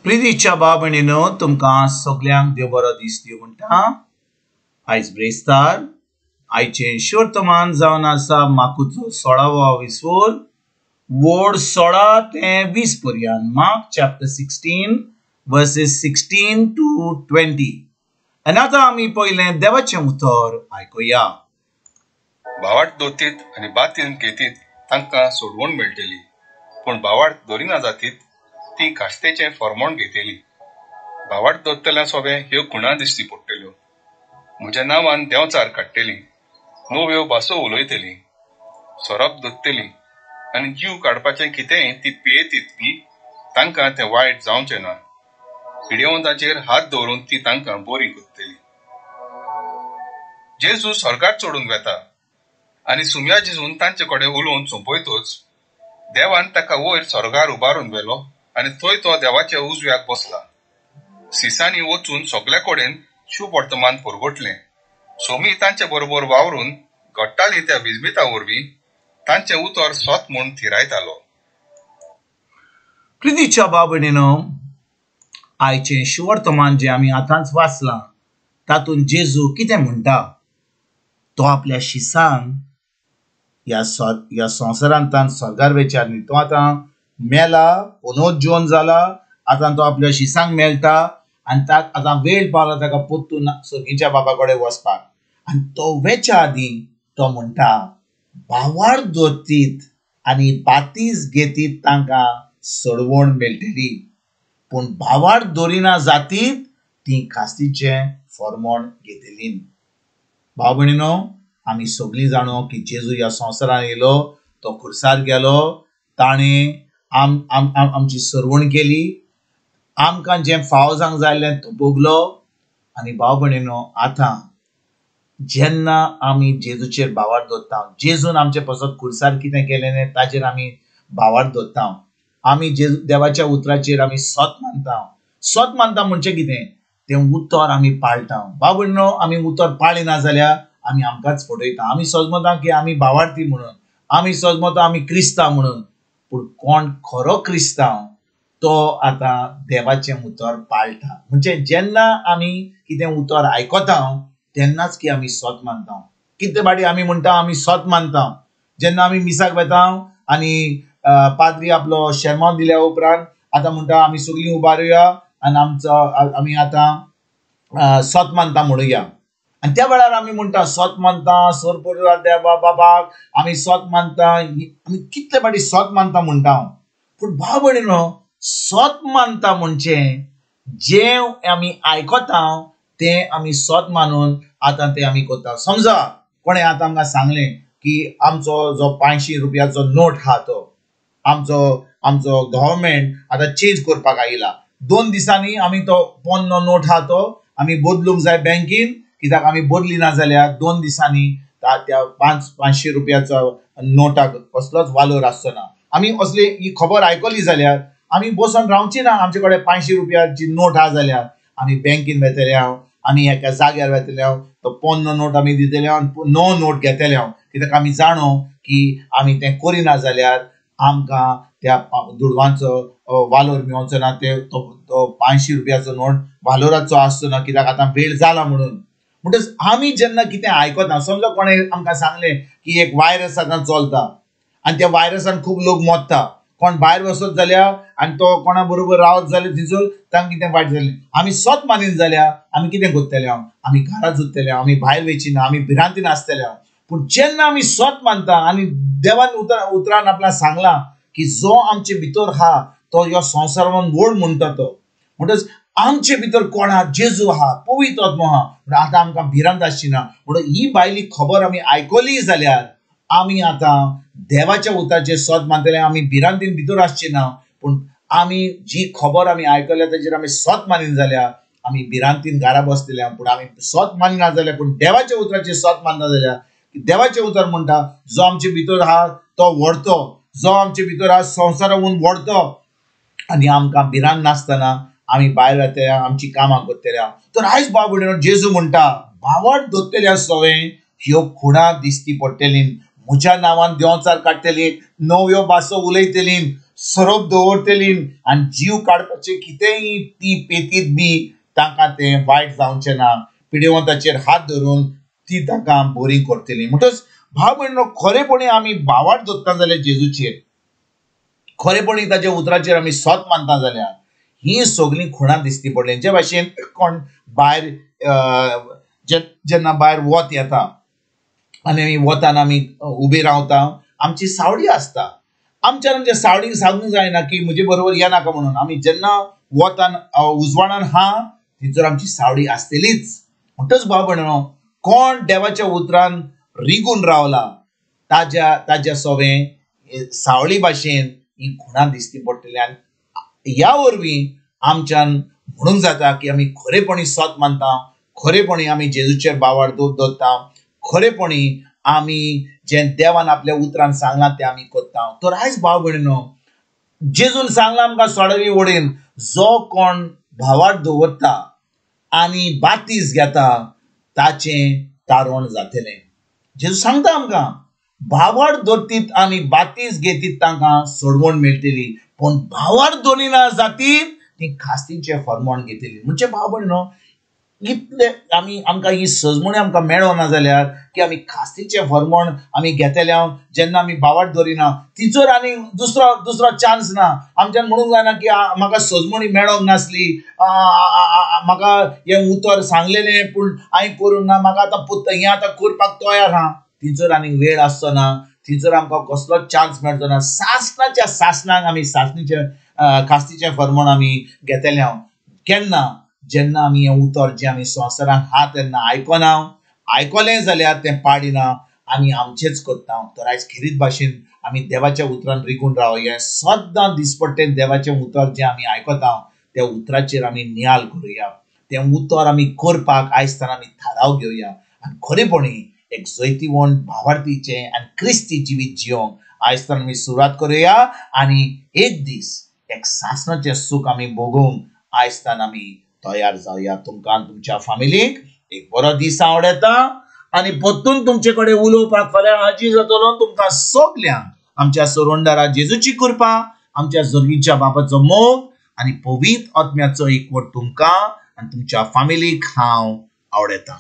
प्रितीच्या भाव भयणीनो, तुमकां सगल्यांक देव बरो दीस दिवं म्हणटा. आयज ब्रेस्तार, आयचें शुवर्तमान जावन आसा मार्कुचो 16वो विसवोर, वोड 16 ते 20 पर्यंत. Mark chapter 16 verses 16 to 20. आनी आतां आमी पयलें देवाचें उतर आयकुया. भावार्थ दोतीत आनी बातीन घेतीत तांकां सोडवण मेळटली, पूण भावार्थ दरिना जातीत ती कास्तेचें फॉर्मोण घेतली. भावार्थ दोत्तल्या सोबे ह्यो खुणा दिश्टी पडटल्यो. म्हज्या नांवान देंवचार काडटली, नव्यो भासो उलयतली, सोरोप दोत्तली आनी जीव काडपाचें कितेंय ती पियेतीत बी तांकां तें वायट जावचें ना. पिडेवंताचेर हात दवरून ती तांकां बरी करतली. जेजू स्वर्गार चडून वेता आनी सुम्या जेजून तांचे कडेन उलोवन सोंपयतच देवान ताका वयर स्वर्गार उबारून व्हेलो आनी थंय तो देवाच्या उजव्याक बसला. सिसांनी वचून सगल्या कडेन शुभवर्तमान परगटलें. सोमी तांचे बरोबर वावरून घडटाली त्या विजमिता वरवीं तांचें उतर सत म्हूण थिरायतालो. प्रितीच्या भाव भयणीनो, आयचें शुवर्तमान जें आमी आतांच वाचलां तातूंत जेजू कितें म्हणटा? तो आपल्या शिसांक ह्या संवसारांत स्वर्गार वेच्या न्ही, तो आतां मेला, पुनर्जीवन जाला, आतां तो आपल्या शिसांक मेळटा आनी ताका आतां वेळ पावला ताका परतून सर्गीच्या बाबा कडेन वचपाक. आनी तो वेच्या आदीं तो म्हणटा, भावार्थ दोतीत आनी बातीस घेतीत तांकां सोडवण मेळटली, पूण भावार्थ दरिना जातीत ती खास्तीचें फॉर्मोण घेतली. भाव भयणीनो, आमी सगळीं जाणो की जेजू ह्या संवसारांत येयलो, तो खुर्सार गेलो, ताणें आमची सरवण केली, आमकां जें फाव जावंक जाय आसलें तो भोगलो. आनी भाव भयणीनो, आतां जेन्ना आमी जेजूचेर भावार्थ दवरता, जेजून आमचे पासत खुर्सार कितें केलें ताजेर आमी भावार्थ दवरता, आमी जेजू देवाच्या उतराचेर आमी सत मानता. सत मानता म्हणजे कितें? तें उतर आमी पाळटा. भाव भयणीनो, आमी उतर पाळिना जाल्यार आमी आमकांच फटयता. आमी सजमता की आमी भावार्थी म्हणून, आमी सजमता आमी क्रिस्तांव म्हणून, पूण कोण खरो क्रिस्तांव तो आतां देवाचें उतर पाळटा. म्हणजे जेन्ना आमी कितें उतर आयकता तेन्नाच की आमी सत मानता. कितें बाडी आमी म्हणटा आमी सत मानता. जेन्ना आमी मिसाक वेता आनी पाद्री आपलो शेर्मांव दिल्या उपरांत आतां म्हणटा आमी सगळीं उबारुया आनी आमचो आमी आतां सत मानता म्हणुया. आनी त्या वेळार आमी म्हणटा सत मानता, सोर पुरया देवा बाबाक आमी सत मानता, आमी कितले फावटी सत मानता म्हणटा. पूण भाव भयणीनो, सत मानता म्हणजे जें आमी आयकता तें आमी सत मानून आतां तें आमी करता. समजा कोणें आतां आमकां सांगलें की आमचो जो 500 रुपयाचो नोट आहा तो आमचो आमचो गव्हर्मेंट आतां चेंज करपाक आयला, 2 दिसांनी आमी तो पोन्नो नोट आहा तो आमी बदलूंक जाय बँकेन, कित्याक आमी बदली ना जाल्यार 2 दिसांनी त्या 500 रुपयाचो नोटाक कसलोच वालोर आसचो ना. आमी असली ही खबर आयकली जाल्यार आमी बसून रावची ना. आमचे कडेन 500 रुपयाची नोट आहा जाल्यार आमी बँकेन वेतले हांव, आमी एका जाग्यार वेतले हांव, तो पोन्नो नोट आमी दितले हांव, नवो नोट घेतले हांव, कित्याक आमी जाणो की आमी तें करिना जाल्यार आमकां त्या दुडवांचो वालोर मेळचो ना, ते तो 500 रुपयाचो नोट वालोराचो आसचो ना, कित्याक आतां वेळ जाला म्हणून. म्हणटच आमी जेन्ना कितें आयकता, समजा कोणें आमकां सांगलें की एक वायरस आतां चलता आनी त्या वायरसान खूब लोक मरता, कोण भायर वचत जाल्यार आनी तो कोणा बरोबर रावत जाल्यार थंयसर तांकां कितें वायट जालें, आमी सत मानीत जाल्यार आमी कितें करतले हांव? आमी घरा उरतले हांव, आमी भायर वयची ना, आमी भिरांतीन आसतले हांव. पूण जेन्ना आमी सत मानता आनी देवान उतरान आपल्याक सांगलां की जो आमचे भितर आहा तो ह्या संवसारान व्हड म्हणटा तो, म्हणटच आमचे भितर कोण आहा? जेजू आहा, पवित्र आत्मो आहा. म्हणून आतां आमकां भिरांत आसची ना. म्हणून ही भायली खबर आमी आयकली जाल्यार आमी आतां देवाच्या उतराचेर सत मानतले, आमी भिरांतीन भितर आसची ना. पूण आमी जी खबर आमी आयकल्या ताचेर आमी सत मानीन जाल्यार आमी भिरांतीन घरा बसतले. पूण आमी सत मानिना जाल्यार, पूण देवाच्या उतराचेर सत मानना जाल्यार, देवाचें उतर म्हणटा जो आमचे भितर आहा तो व्हडतो, जो आमचे भितर आहा संवसाराहून व्हडतो, आनी आमकां भिरांत नासतना आमी भायर वतले, आमची कामां करतले. तर आयज भाव भयणीनो, जेजू म्हणटा भावार्थ दोत्तल्या सवें ह्यो खुणा दिश्टी पडटली, म्हज्या नांवान देंवचार काडटली, नव्यो भासो उलयतली, सोरोप दवरतली आनी जीव काडपाचें कितेंय ती पेतीत बी तांकां तें वायट जावचें ना, पिडेवंताचेर हात धरून ती तांकां बरी करतली। म्हणटच भाव भयणीनो, खरेपणी आमी भावार्थ दवरता जाल्यार जेजूचेर, खरेपणी ताच्या उतराचेर आमी सत मानता जाल्यार ही सगळीं खुणां दिसती पडली। जे भाशेन कोण भायर जेन्ना भायर वत येता आनी आमी वतान आमी उबी रावता, आमची सावडी आसता, आमच्यान आमच्या सावडीक सांगूंक जायना की म्हजे बरोबर येनाका म्हणून। आमी जेन्ना वतान उजवाडान हा थंयसर आमची सावडी आसतलीच। म्हणटच भाव भयणीनो, कोण देवाच्या उतरान रिगून रावला ताज्या ताज्या सोवें सावळी भाशेन ही खुणां दिसती पडटली। आनी ह्या वरवीं आमच्यान म्हणूंक जाता की आमी खरेपणी सत मानता, खरेपणी आमी जेजूचेर भावार्थ दवरता, खरेपणी आमी जें देवान आपल्या उतरान सांगलां तें आमी करता। तर आयज भाव भयणीनो, जेजून सांगलां आमकां सोडावी वडेन, जो कोण भावार्थ दवरता आनी बातीस घेता ताचें तारण जातलें। जेजू सांगता आमकां, भावार्थ दवरतीत आनी बातीस घेतीत तांकां सोडवण मेळटली, पूण भावार्थ दवरिना जातीत ती खास्तीचें फर्माण घेतली। म्हणजे भाव भयणीनो, इतले आमी आमकां ही सजमणी आमकां मेळना जाल्यार की आमी खास्तीचें फर्माण आमी घेतले, जेन्ना आमी भावार्थ दवरिना तिचोर आनी दुसरो दुसरो चान्स ना। आमच्यान म्हणूंक जायना की म्हाका सजमणी मेळोंक नासली, म्हाका हें उतर सांगलेलें पूण हांवें करूंक ना, म्हाका आतां पुरता हें आतां करपाक तयार आहा। तिचोर आनी वेळ आसचो ना, तिचोर आमकां कसलोच चान्स मेळचो ना। सासणाच्या सासणाक आमी सासणीचें खास्तीचें फर्माण आमी घेतले केन्ना, जेन्ना आमी हें उतर जें आमी संवसारांत आहा तेन्ना आयकना, आयकलें जाल्यार तें पाडिना, आमी आमचेंच करता। तर आयज खेरीत भाशेन आमी देवाच्या उतरान रिगून रावया, सद्दां दिसपट्टें देवाचें उतर जें आमी आयकता त्या उतराचेर आमी नियाल करुया, तें उतर आमी करपाक आयज आमी थाराव घेवया आनी खरेपणी एक जैतिवंत भावार्थीचें आनी क्रिस्ती जिवीत जियोंक आयज आमी सुरवात करुया आनी एक दीस एक सासणाचें सूख आमी भोगूंक आयज आमी तयार जावया। तुमकां तुमच्या फामिलीक एक बरो दीस आवडटा आनी परतून तुमचे कडेन उलोवपाक फाल्यां हाजीर जातलो। तुमकां सगल्यांक आमच्या सोरोंडारा जेजूची कृपा, आमच्या जोगीच्या बापाचो मोग आनी पवित्र आत्म्याचो एकवट तुमकां आनी तुमच्या फामिलीक हांव आवडटा।